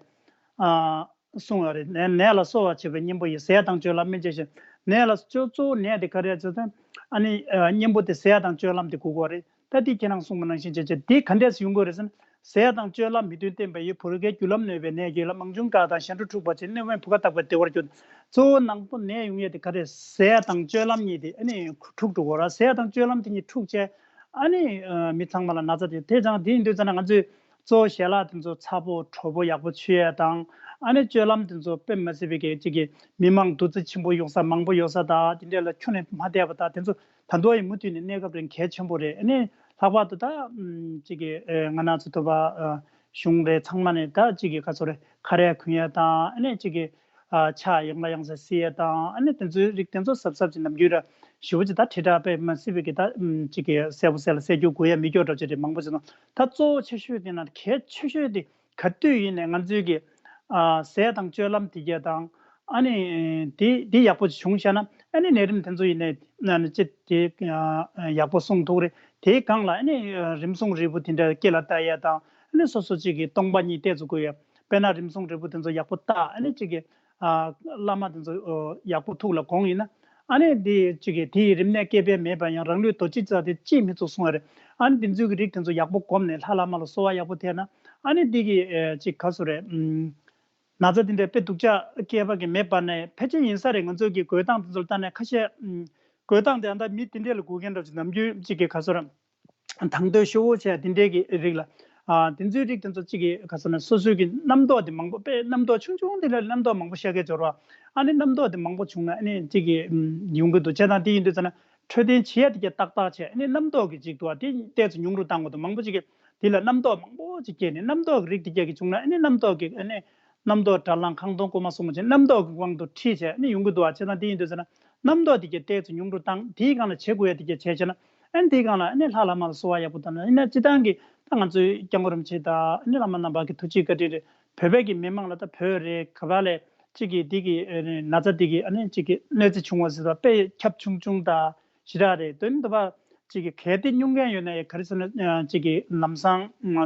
ཨ། གསུངས་ཡོད་རེད། ནད་ནད་ལ་གསོ་བར་བྱེད་པའི་གཉེན་པོ་ཡི། ཟས་དང་སྤྱོད་ལམ་སྨན་དཔྱད་ཞིང་། ནད་ལ་གཙོ་གཙོ་བོ་ནད་དེ་ག་རེ་ཟེར་ན། ཨ་ནི་ཨ་གཉེན་པོ་དེ་ཟས་དང་སྤྱོད་ལམ་དེ་དགོས་ཀྱི་རེད། ད་དེ་ཁྱེད་རང་གསུངས་པ་ནང་བཞིན་བྱས་བྱས་དེ་ག་འདྲས་ཡོང་གི་རེད་ཟེར་ན། ཟས་དང་སྤྱོད་ལམ་མི་མཐུན་བསྟེན་པ་ཡིས། བུ་ར་རྒས་རྒྱུ་ལམ་གནོད་པའི་ནད་ཀྱིས་ལ། མང་ཆུང་དཀའ་དང་གཞན་འཕྲོག་འཁྲུགས་པ་བྱེད། གནོད་པས་བུ་ག་བརྟག་པའི་བདེ་བར་འགྱུར། གཙོ་བོ་ནང་པོ་ནད་ཡོང་ཡས་དེ་ག་རེ། ཟས་དང་སྤྱོད་ལམ་གཉིས་དེ་ཨ་ནི་འཁྲུག་འགྲོ་གི་རེད། ཟས་དང་སྤྱོད་ལམ་དེ་གཉིས་འཁྲུག་བྱས་ཨ་ནི་ཨ་མི་ཚང་མ་ལ་ན་ཚ་དེ། དེ་ཙང་དེ་ཡིན་དུས་ཙ་ན་ང་ཚོས་གཙོ་བོ་ཞལ་ལག་དེ་ཚོ་ཚ་པོ་དྲོ་པོ་ཡག་པོ་མཆོད་ཡས་དང་། ཨ་ནི་སྤྱོད་ལམ་དེ་ཚོ་དཔེ་མ་སྲིད་པའི་གི་ཅིག་གི་མི་མང་འདུ་འཛི་ཆེན་པོ་ཡོང་ས་མང་པོ་ཡོད་ས་དང་། དེ་འདྲ་ལ་ཁྱོན་ནས་མ་བསྡད་པ་དང་། དེ་ཚོ་ད་དུང་ཡང་མུ་མཐུད་ནས་གནས་སྐབས་རིང་གལ་ཆེན་པོ་རེད། ཨ་ནི་ལྷག་པར་དུ་ད་ཨམ་ཅིག་གི་ཨེ་ང་རང་ཚོ་ཐོབ་པ་ཨ་གཞུང་རེད། ཚང་མ་ནས་ད་ཅིག་གི་ག་ཚོད་རེད། ཁ་རས་གོན་ཡས་དང་། ཨ་ནི་ཅིག་གི་ཨ་ཕྱག་ཡང་ལ་ཡང་ས་བསིལ་ཡས་དང་། ཨ་ནི་དེ་ཚོའི་རིགས་དེ་ཚོ་གཟབ་གཟབ་ཅིག་ནམ་རྒྱུན་ར་ཞེ་པོ་ཅིག་ད་དྲིལ་བསྒྲགས་དཔེ་མ་སྲིད་པའི་གི་ད་ཨམ་ཅིག་གི་གསལ་པོ་གསལ་ལ་གསལ་རྒྱུ་དགོས་ཡས་མི་སྐྱོ་འདྲ་ཅིག་རེད། མང་པོ་ཅིག་ན་ད་གཙོ་བོ་ཆེ་ཤོས་དེ་ན་གལ་ཆེ་ཤོས་དེ་ག་དུས་ཡིན་ནའི་ང་ཚོའི་གི་ཨ་ཟས་དང་སྤྱོད་ལམ་དེ་གས་དང་། ཨ་ནི་དེ་དེ་ཡག་པོ་བྱུང་ཤག་ན་ཨ་ནི་ནད་རིམས་དེ་ཚོ་ཡིན་ནའི་ཨ་ནི་ཅི་དེ་ཨ་ཡག་པོ་སྲུང་ཐུབ་རེད། དེའི་སྒང་ལ་ཨ་ནི་རིམས་སྲུང་རིལ་བུ་དེ་འདྲ་སྐེ་ལ་བཏགས་ཡས་དང་། ཨ་ནི་སོ་སོ་གཅིག་གི་སྟོང་པ་གཉིས་ཏོག་ཙམ་དགོས་ཡས། དཔེར་ན་རིམས་སྲུང་རིལ་བུ་དེ་ཚོ་ཡག་པོ་བཏགས། ཨ་ནི་གཅིག་གི་ཨ་བླ་མ་དེ་ཚོ་ཨོ་ཡག་པོ་ཐུགས་ལ་དགོངས་ཡིན་ན། ཨ་ནི་དེ་གཅིག་གི་དེའི་རིམས་ནད་སྐྱེད་པ་མེད་པ་ཡང་རང་ལུས་རྡོ་རྗེ་རྩ་དེ་ཅིས་མི་ཚུགས་གསུང་བ་རེད། ཨ་ནི་དེ་ཚོའི་གི་རིགས་དེ་ཚོ་ཡག་པོ་བསྒོམས་ནས་ལྷ་བླ་མ་ལ་གསོལ་བ་ཡག་པོ་ཐེབས་ན། ཨ་ནི་དེ་གི་ཨེ་གཅིག་ག་ཚོད་རེད། ཨམ། ན་ཚ་དེ་འདྲ་དཔེ་སྡུག་ཅག་སྐྱེས་པ་གི་མེད་པ་ནས་ཕལ་ཆེར་ཡིན་ས་རེད། ང་ཚོ་གི་འགོས་སྟངས་དེ་ཚོ་ལ་ལྟ་ནས་ཁ་ཤས་ཨམ་འགོས་སྟངས་དེ་ཨ་ད་མི་དེ་འདྲ་ལ་འགོས་མཁན་འདྲ་ཅིག་ནམ་རྒྱུན་གཅིག་གི་ག་ཚོད་རེད། དང་དོད་ཤོག་བུ་བྱས་དེ་འདྲའི་གི་རིགས་ལ། ཨ་དེ་ཚོའི་རིགས་དེ་ཚོ་གཅིག་གི་ག་ཚོད་ན་སོ་སོའི་གི་རྣམ་རྟོག་དེ་མང་པོ་དཔེ་རྣམ་རྟོག་ཆུང་ཆུང་དེ་ལ་རྣམ་རྟོག་མང་པོ་ཤར་གི་འབྱོར་བ། ཨ་ནི་རྣམ་རྟོག་དེ་མང་པོ་བྱུང་ན་ཨ་ནི་གཅིག་གི་ཨམ་ཡོང་གི་འདུག་བྱས་ཙང་དེ་ཡིན་དུས་ཙ་ན་འཕྲོད་བསྟེན་བྱེད་ཡ་དེ་ག་ཏག་ཏག་བྱས། ཨ་ནི་རྣམ་རྟོག་གི་གཅིག་འདུག་བ། དེ་ཏོག་ཙམ་ཉུང་རུ་བཏང་དགོས་འདུག་མང་པོ་ཅིག་གི་དེ་ལ་རྣམ་རྟོག་མང་པོ་ཅིག་སྐྱེས་ནས་རྣམ་རྟོག་གི་རིགས་དེ་ག་གི་བྱུང་ན་ཨ་ནི་རྣམ་རྟོག་གི་ཨ་ནི། རྣམ་རྟོག་དགྲར་ལངས་ཁང་སྟོང་ལྐོག་མ་སོང་བ་བྱས། རྣམ་རྟོག་གི་དབང་དུ་ཁྲིད་བྱས་ནས་ཡོང་གི་འདུག་བ། བྱས་ཙང་དེ་ཡིན་དུས་ཙ་ན་རྣམ་རྟོག་དེ་གས་ཏོག་ཙམ་ཉུང་རུ་བཏང་། དེའི་སྒང་ལ་བྱེད་དགོས་ཡ་དེ་གས་བྱས་བྱས་ན། ཨ་ནི་དེའི་སྒང་ལ་ཨ་ནི་ལྷ་བླ་མ་ལ་གསོལ་བ་ཡག་པོ་བཏབ་ན། ཡིན་ན་སྤྱི་བཏང་གི་ད་ང་ཚོའི་སྐྱབས་མགོན་རིན་པོ་ཆེ་དང་ཨ་ནི་བླ་མ་རྣམ་པ་གི་ཐུགས་རྗེ་བཀའ་དྲིན་རེད། བོད་པའི་གི་མི་མང་ལ་ད་བོད་རེད། ག་པ་ལས་གཅིག་གིས་འདི་གི་ཨ་ནི་ན་ཚ་འདི་གི་ཨ་ནི་གཅིག་གི་གནོད་འཚེ་བྱུང་བ་ཟེར་བ་དཔེ་ཁྱབ་ཆུང་ཆུང་དང་། ཞེ་དྲག་རེད། དོན་དུ་བ་གཅིག་གི་གལ་ཏེ་མྱོང་མཁན་ཡོད་ན་ཡང་ག་རེ་ཟེར་ན་གཅིག་གི་ལམ་སང་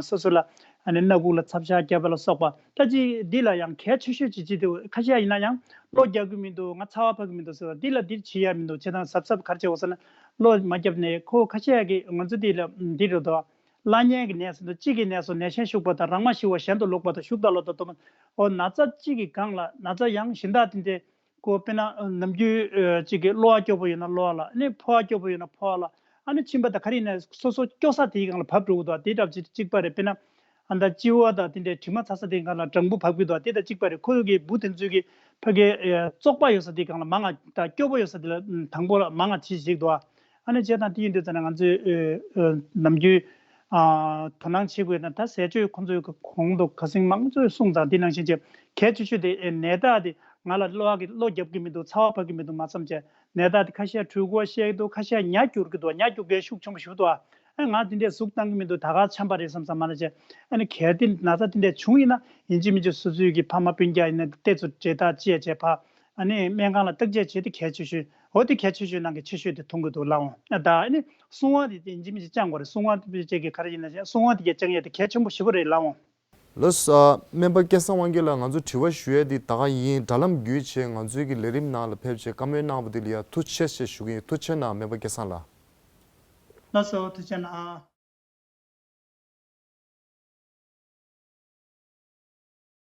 སོ་སོ་ལ་ཨ་ནི་སྣ་ཁུག་ལ་ཚབ་ཤ་བརྒྱབ་པ་ལ་སོགས་པ། ད་གཅིག་འདི་ལ་ཡང་གལ་ཆེ་ཤོས་ཅིག་ཅིག་འདུག་ཁ་ཤས་ཡིན་ན་ཡང་གློ་རྒྱག་གི་མི་འདུག་ང་ཚ་བ་ཕབ་གི་མི་འདུག་ཟེར་བ་འདི་ལ་འདིར་བྱེད་ཡ་མི་འདུག་བྱས་ཙང་གཟབ་གཟབ་ག་རེ་བྱེད་དགོས་ཟེར་ན། གློ་མ་བརྒྱབ་ནས་ཁོ་ཁ་ཤས་ཀྱི་ང་ཚོ་འདི་ལ་འདི་རེད་དོ། བླ་གཉན་གྱི་ནད་ཟེར་དུས་གཅིག་གི་ནད་སོགས་ནད་གཞན་ཞུགས་པ་དང་། རང་མ་ཞི་བ་གཞན་དུ་ལོག་པ་དང་། ཞུགས་དང་ལོག་དང་སྡོམ། འོ་ན་ཚ་གཅིག་གི་སྒང་ལ་ན་ཚ་ཡང་གཞན་དག་དེ་འདྲའི། ཁོ་དཔེར་ན་ནམ་རྒྱུན་ཨ་གཅིག་གི་གློ་བ་སྐྱོ་པོ་ཡོད་ན་གློ་བ་ལ། ཨ་ནི་ཕོ་བ་སྐྱོ་པོ་ཡོད་ན་ཕོ་བ་ལ། ཨ་ནི་མཆིན་པ་དང་ག་རེ་ཡིན་ན་སོ་སོ་སྐྱོ་ས་དེའི་སྒང་ལ་བབས་འགྲོ་གི་འདུག་དེ་འདྲ་ཅིག་གཅིག་པ་རེད། དཔེར་ན་ཨ་ད་སྤྱི་བོ་དང་དེ་འདྲའི་གྲིབ་མ་ཚ་ས་དེའི་སྒང་ལ་སྦྲང་བུ་བབས་ཀྱི་འདུག་དེ་དང་གཅིག་པ་རེད། ཁོ་གི་འབུ་དེ་ཚོའི་གི་ཕ་གི་ཨ་བཙོག་པ་ཡོད་ས་དེའི་སྒང་ལ་མང་ང་དང་སྐྱོ་པོ་ཡོད་ས་དེ་ལ་དང་པོ་ལ་མང་ང་བྱེད་ཅིག་འདུག་ཨ་ནི་བྱས་ཙང་དེ་ཡིན་དུས་ཙ་ན་ང་ཚོས་ཨ་ཨ་ནམ་རྒྱུན། ཨ་དོ་སྣང་བྱེད་དགོས་ན། ད་ཟས་སྤྱོད་ཁོང་ཚོའི་གོང་དུ་ཁ་སང་མང་ཚོས་གསུངས་ཙང་དེ་ནང་བཞིན་བྱས། གལ་ཆེ་ཤོས་དེ་ཨེ་ནད་རྟགས་དེ་ང་ལ་གློ་བ་གི་གློ་རྒྱབ་ཀྱི་མི་འདུག་ཚ་བ་ཕབ་ཀྱི་མི་འདུག་མ་བསམ་བྱས། ནད་རྟགས་དེ་ཁ་ཤས་འཁྲུལ་འཁོར་བཤད་ཀྱི་འདུག་ཁ་ཤས་ཉ་སྐྱུར་གྱི་འདུག་ཉ་སྐྱུར་མཁན་ཤུགས་ཆེན་པོ་ཞིག་འདུག་ཨ་ང་དེ་འདྲས་ཟུག་བཏང་གི་མི་འདུག་ད་ག་ཆམ་པ་རེད་བསམ་བསམ་མ་ན་བྱས། ཨ་ནི་གལ་ཏེ་ན་ཚ་དེ་འདྲས་བྱུང་ཡིན་ན་ཡིན་གཅིག་མིན་གཅིག་སོ་སོའི་གི་ཕ་མ་སྤུན་ཀྱག་ཡིན་ན་ཏོག་ཙམ་འབྲེལ་ཐག་བཅད་བྱས་ཕ། ཨ་ནི་སྨན་ཁང་ལ་བརྟག་དཔྱད་བྱེད་དེ་གལ་ཆེ་ཤོས། འོ་དེ་གལ་ཆེ་ཤོས་ནང་གི་ཆེ་ཤོས་དེ་མཐོང་གི་འདུག་ལགས་འོང་། ཨ་ད་ཨ་ནི་སྲུང་བ་དེ་ཡིན་གཅིག་མིན་གཅིག་བཅང་དགོས་རེད། སྲུང་བ་དེ་བཅས་ཀྱི་ག་རེ་ཡིན་ན་བཅས། སྲུང་བ་དེ་གས་བཅང་ཡས་དེ་གལ་ཆེན་པོ་ཞེ་པོ་རེད་ལགས་འོང་། ལགས་སོ། སྨན་པ་སྐལ་བཟང་དབང་རྒྱལ་ལགས། ང་ཚོ་དྲི་བ་ཞུ་ཡས་དེ་ད་ག་ཡིན། དྲ་ལམ་བརྒྱུད་བྱས་ང་ཚོའི་གི་ལས་རིམ་ནང་ལ་ཕེབས་བྱས་བཀའ་མོལ་གནང་བ་དེ་ལ་ཡ་ཐུགས་རྗེ་ཆེ་ཞེས་ཞུ་གི་ཡིན། ཐུགས་རྗེ་ཆེ་གནང་སྨན་པ་སྐལ་བཟང་ལགས། ལགས་སོ། ཐུགས་རྗེ་གནང་།